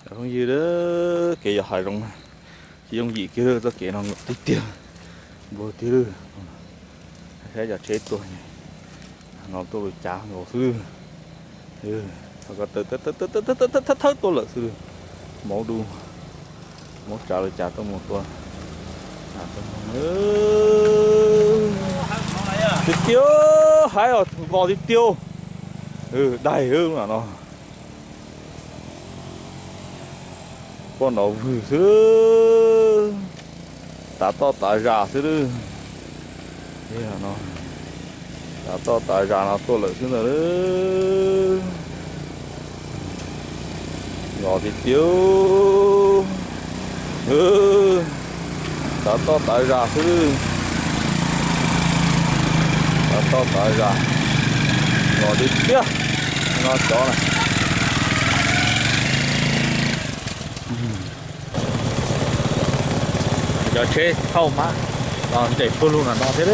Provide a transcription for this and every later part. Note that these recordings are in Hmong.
Phooj ywg, kev yos hav zoov tsis yooj yim kiag, txoj kev no nkos tiag tiag, npau tiag. Saib cov tsheb tuaj no tuaj lub cav nkaus xwb. Thawb tuaj lawm xwb, maub dub, maub tsav lub cav tuaj mus tua. Tiag tiag, haib os, nkos tiag tiag. Daig no. Poj nrov vwg xwb, tav toj tav zas xwb lawm. Tav toj tav zas no tuaj lawm xwb ntag. Nkos tiag tiag, tav toj tav zas xwb. Tav toj tav zas, nkos tiag tiag. No cov na. Cov tsheb thauj hmab los nres puag lug no thiab.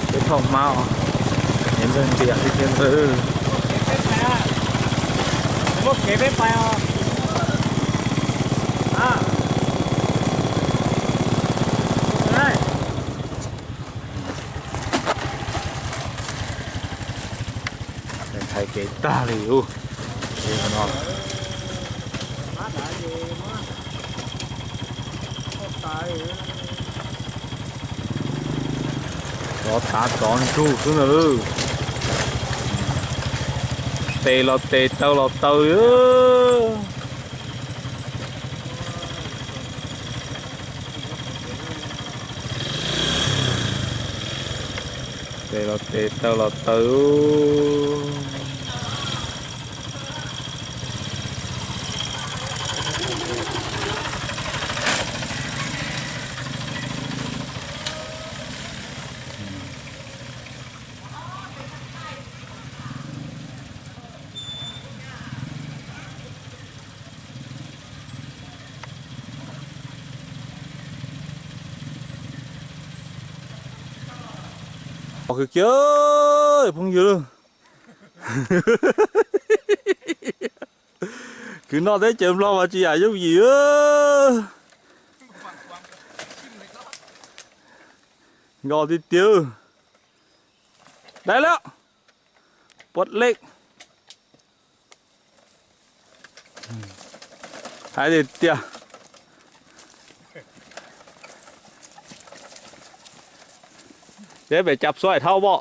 Tsheb thauj hmab os, ntias thiab thiab ntag. Ntxhais kev tag li ub. Tsov tav tsov ntsug xwb ntag. Tes los tes, taw los taw. Tes los tes, taw los taw. Os, kiag kiag phooj ywg, kwv noj teb chaws Nplog mas tsis yam yooj yim. Nkos tiag tiag. Dai lawm. Puab lej. Hais tiag tiag. Peb pem cab xuav thauj pom.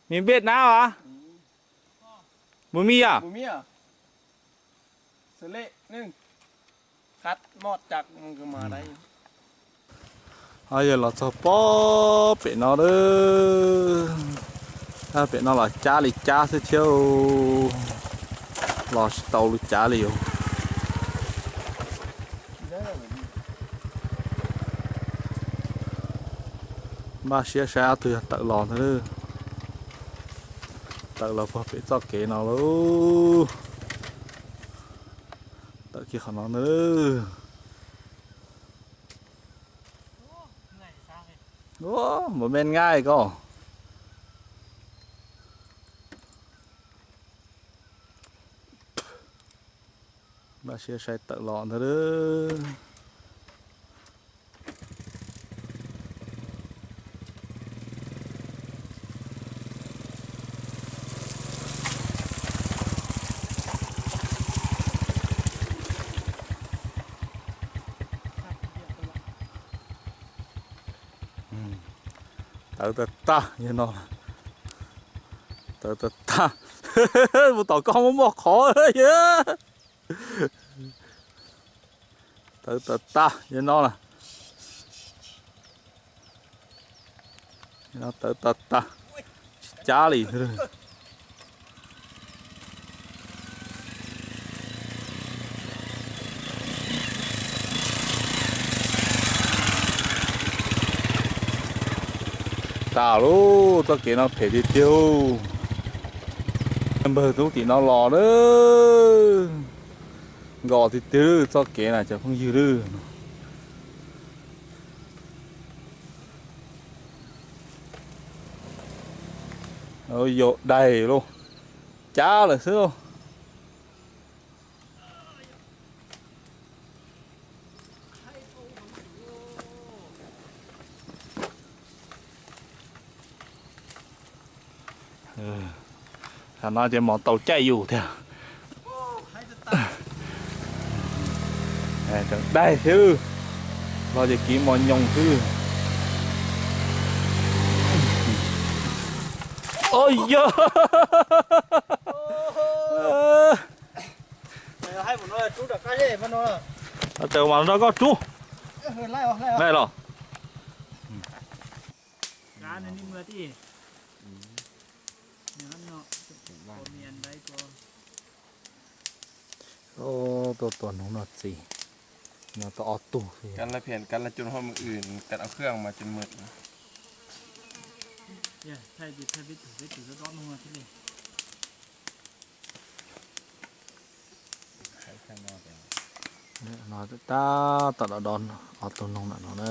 Mi Việt Nam hả? Mùa mi à? Yog los txog pob pem no lawm. Pem no los cab li cab xwb thiab, los tsis tau lub cav li os. Npaj siab saib ob tug yog tawm los ntag. Tawm los puag pem txoj kev no lauj. Tawm kiag qhov no ntag. Ua, mus me nqaij koj. Npaj siab saib tawm los ntag. Tawv tag tag yog no. Tawv tag tag. Mus tom koj muaj muaj qhov. Tawv tag tag yog no na. Tawv tag tag, tsis cab li. Tas lauj, txoj kev no phem tiag tiag. Npawg tub tim no los na. Nkos tiag tiag txoj kev na cov phooj ywg. Yau daig lauj, cab lawm xwb lauj. Tam no ces mos tau caij yus tiag. Tseem daig xwb, los ces kiv mos nyoos xwb. Oj yog, tawm mas nrog koj rub. Laij los. Tuaj tua hnub no txiv, no tau ob tug. Cov no peb cov no cov hauj lwm, cov ua khwb mas cov mws. No tab tom do do ob tug noog ntawm no na.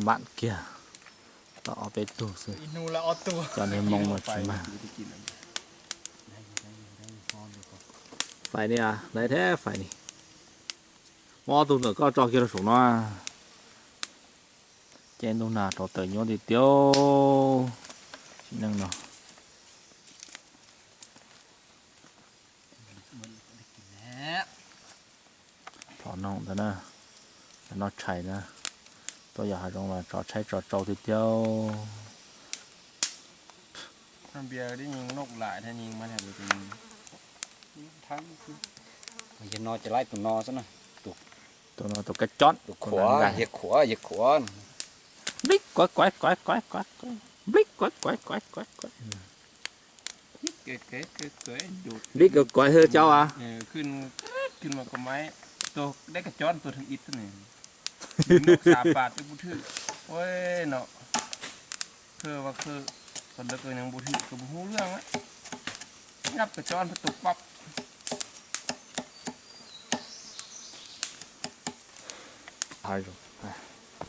Mam kiag, tau ob peb tug xwb. Cov niag moo no tsis mag. Fais ni, laiv thiab fais ni. Muab ob tug ntawm koj tso kiag rau saum no. Ces ntuj nag rov tawm nyuaj tiag tiag. Sim neej no. Thov noog ntawd na, noj tshais na, tuaj yos hav zoov los tso tshaib tso tsau tiag tiag. Yog no ces laib tus no xwb na, tus no tus kab cob, tus khuav, yawg khuav, yawg khuav. Nplib kuav kuav kuav kuav kuav, nplib kuav kuav kuav kuav kuav. Nplib kuav kuav xwb cov as. Khwb, khwb mas koj maiv tuag deb kab cob tuag thwm ib xwb ne. Noj xav pas twb pub thwm. Ua no, khwb ua khwb, tau ntawd koj yeej pub thwm, koj pub hu luaj. Nyab kab cob tus pab.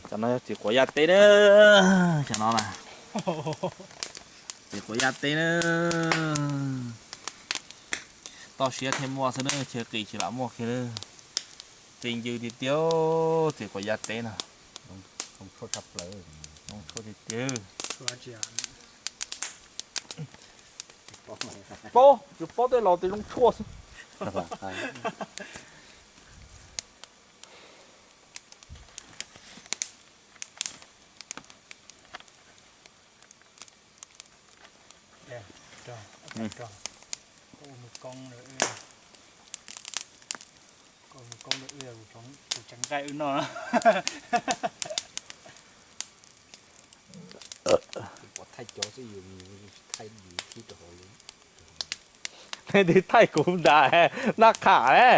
Cov no yog txiv quav yaj teb na, cov no na. Txiv quav yaj teb na. Toj siab thiaj muaj xwb na, chaw qis tsis lam muaj kiag na. Qis ncw tiag tiag, txiv quav yaj teb no. Zoo tshuaj tiag tiag. Paub, yus paub tej laus tias zoo tshuaj xwb. Tus tseem nqaij wb noj. Thaij cov xwb, yus thaij yus thib rau hauv li. Nej twb thaij kuv nram naj qham ne.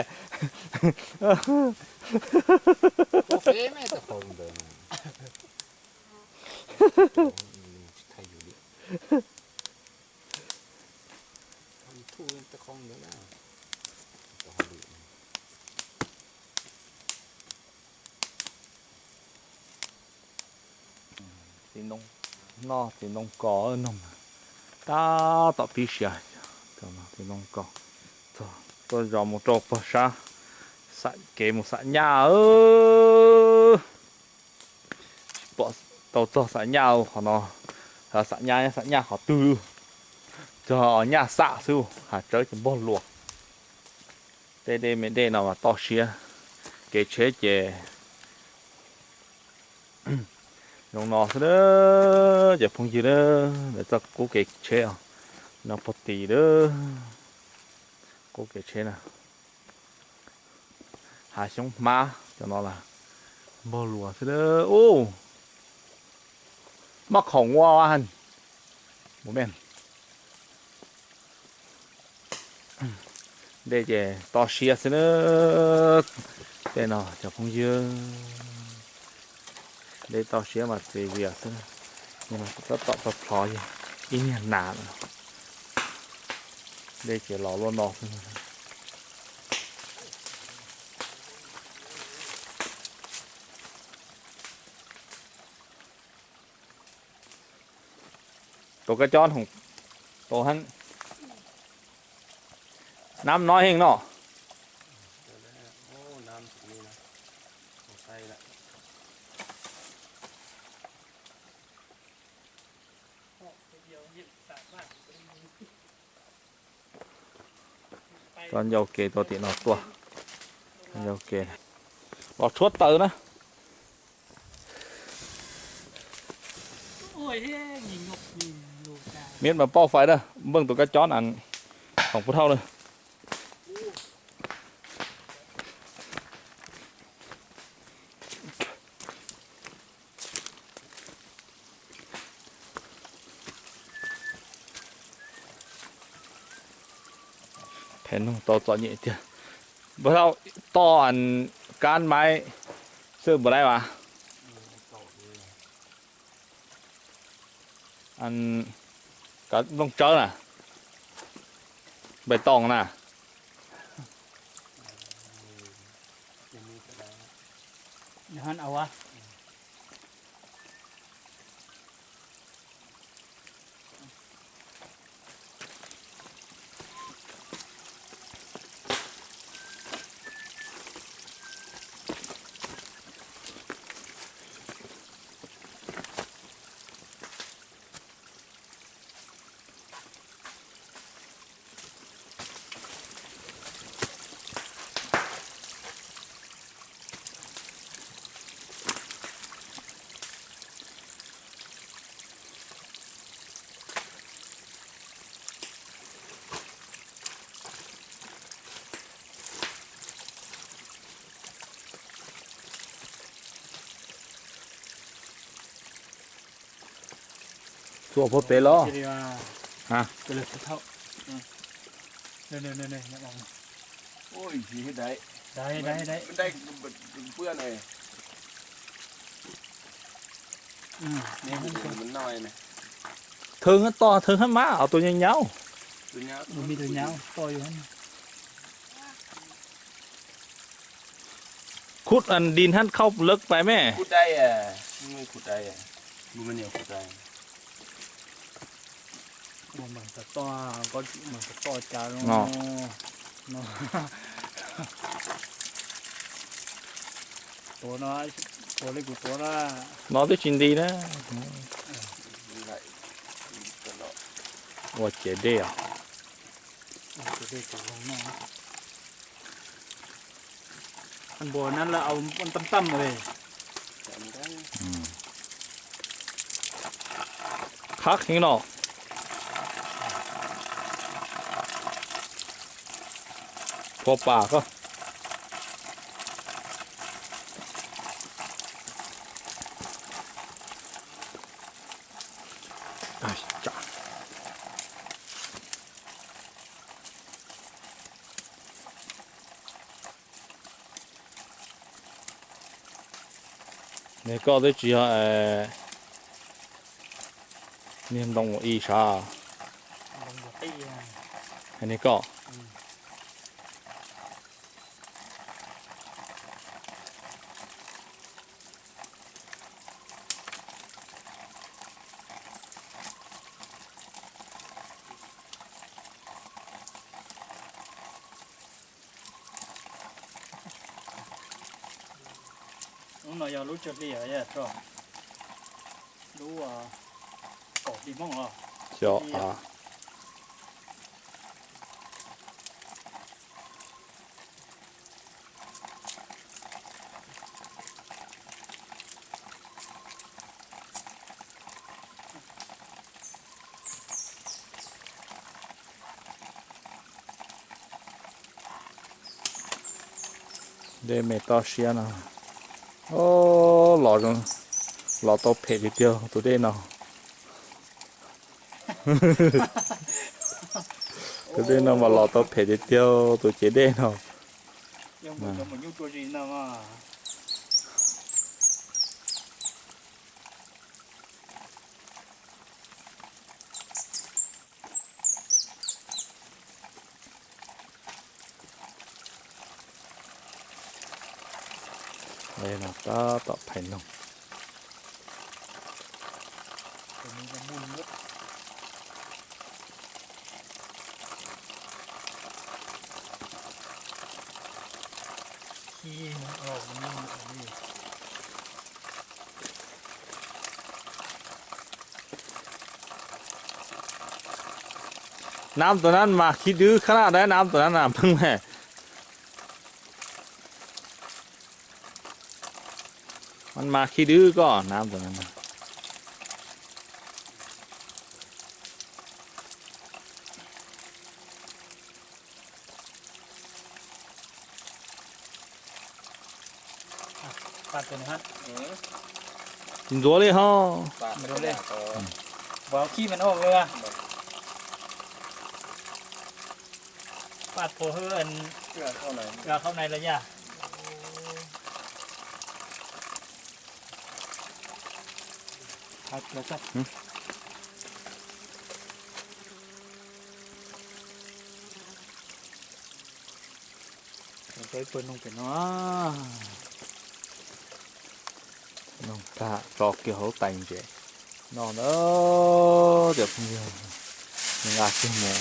Txiv ntoo, noj txiv ntoo kos noog, tab tom pib siav. Txiv ntoo kos, tuaj zov mus rau pog sab, xam kev mus xam nyaj. Tsis pom tau txog xam nyaj qhov no, xam nyaj, xam nyaj qhov twg, txog nyaj xam xwb, hav tsawb ces npog luas. Tej dej me dej no mas toj siab, kev tsheb ces zoo no xwb na, cov phooj ywg na, ntawm txoj kub kev tsheb os, no puag tim na, kub kev tsheb na, hav xyoob hmab cov no las npog luas xwb na. Ub, maj khoom ua mus me. Dej ces toj siab xwb na. Tej no cov phooj ywg, dej toj siab mas txiv vias xwb. Tab tom txog plhov yog ib niag nas lawm. Dej ces los luaj no xwb. Tus kab cob hoom, tus hab, nab no heev no. Cov ncau kev tuaj tim no tuaj. Ncau kev los tshuab taws na. Miv mas pauj fais na, npeej tus kab cob na, thoom pub thauj na. Phem noog tau txom nyem tiag. Npawg Thauj, toj kab maiv xwb puas dai as? Kav nplooj tsawb na, npais toom na. Txuas puag pem los. Thwv to, thwv hab mas tus nyau nyau. Khub dis hab khauj lawv pais me. Tuav no, tuav li kuv tuav na. No twb tsis nti na. Ua cev dej os. Npua na lawv au tam tam li. Qhab heev no. Phua pas koj. Niag koj twb tsis yog niag ntoo ua i sav. Hais niag koj. Lub no yog lub tsawg hli os, lub kaum hli Hmoob los? Dej me toj siab no. Los, los tau phem tiag tiag tus dej no. Tus dej no mas los tau phem tiag tiag tus cev dej no. Tab tom phais noog. Nab tus nab mas khib dwb khab laj dab nab tus nab na pheej me. Mas mas khib dwb koj nab tus nab. Ntxuav li ho. Peb pawg noog pem no. Noog tag tso kiag hauv tais ntses no na. Cov phooj ywg, nqa kiag mus no.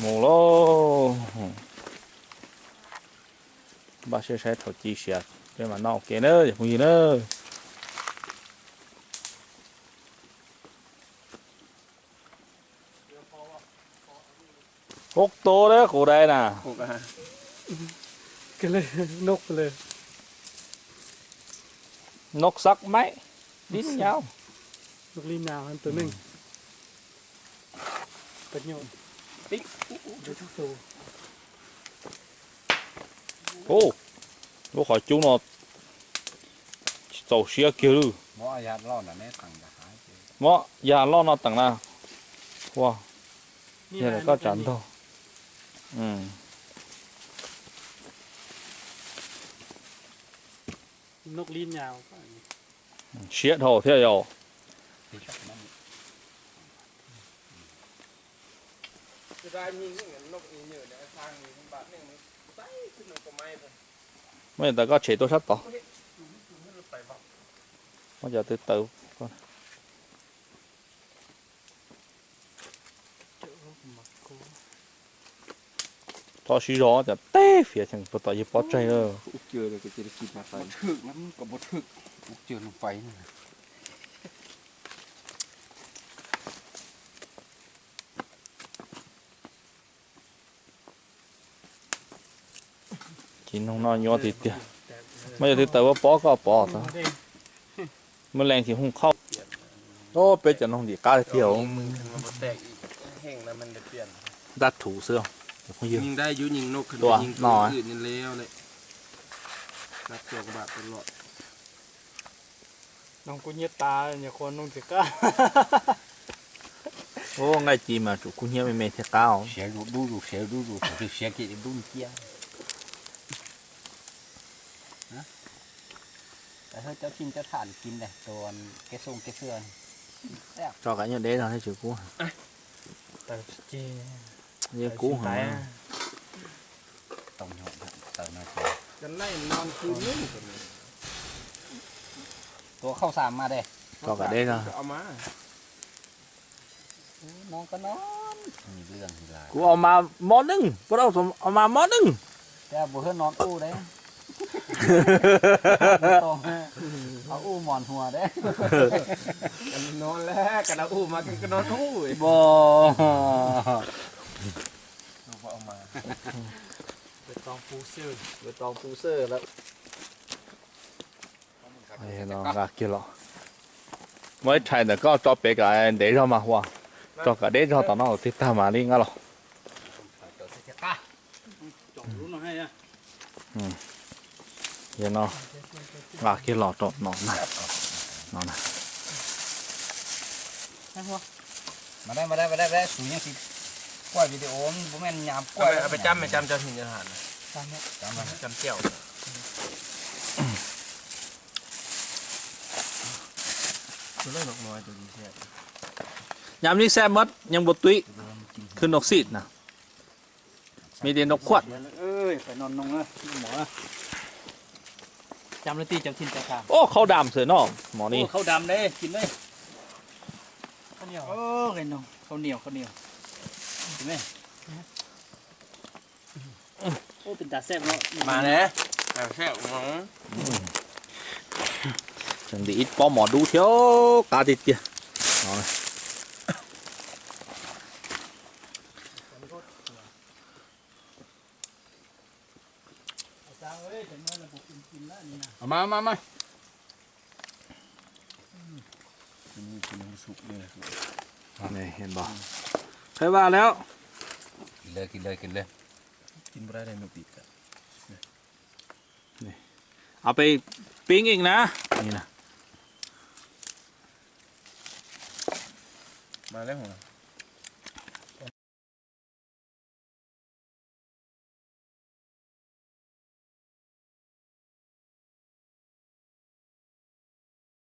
Mus lauj. Npaj siab saib thaum ci siav peb mam noj ua ke na cov phooj ywg na. Ub, tus dab qus dais na. Noj xab maib lib nyau. Ub, lub qhov cub no tsis txaus siab kiag lawm. Muab yas loj no teem na. Ua, yog koj tsam ntog. Siab dhau thiab yom. Muab yam tas koj tshem tuaj sab tod. Muab cov twg tawv. Txhob siv zog, cov teb fiav cheem puag tom yawg pov tseg lawm. Ci noog no nyuaj tiag tiag. Muab yog twg tawv ua pob koj pov tod. Muab leej tsis hooj qhauj. Peb cov noog ntim qab tiag. Ntab thuv xwb. Tua no. Noog kuj nyiab tas, nyuam qhuav noog tsis qab. Ub, nqaij ci mas tsum kuj nyiab me me thiaj qab os. Siav dub zus, siav dub zus, thaum twg siav kiag dub nciab. Cov thaj kiv tus kev xoo kev xwb. Tso kav nyuaj deb zog thiab tsum kub. Yeej kub heev. Tua khauj xam mas de. Tso kav deb zog. Kuv au mas mob neej, puas tau au mas mob neej. Nqa kiag los. Muaj ib rhais ntawm koj tso pem kom ntev zog mas Huas, tso kom deb zog tom no tig tag mas li nqa los. Yog no, nqa kiag los rau no na. No na. Nyam li xej mab nyeej npua tub khwv noj xij na. Me de noj khuaj. Ub, khau dam xwb no, mov ni. Mas ne, tseem ntim ib pob mov dub thiab, qab tiag tiag. Mas mas mas. Qheb vaj lawm. Kis lawm, kis lawm, kis lawm. Kis lawm. Au peb pib ib na. Mas lawm.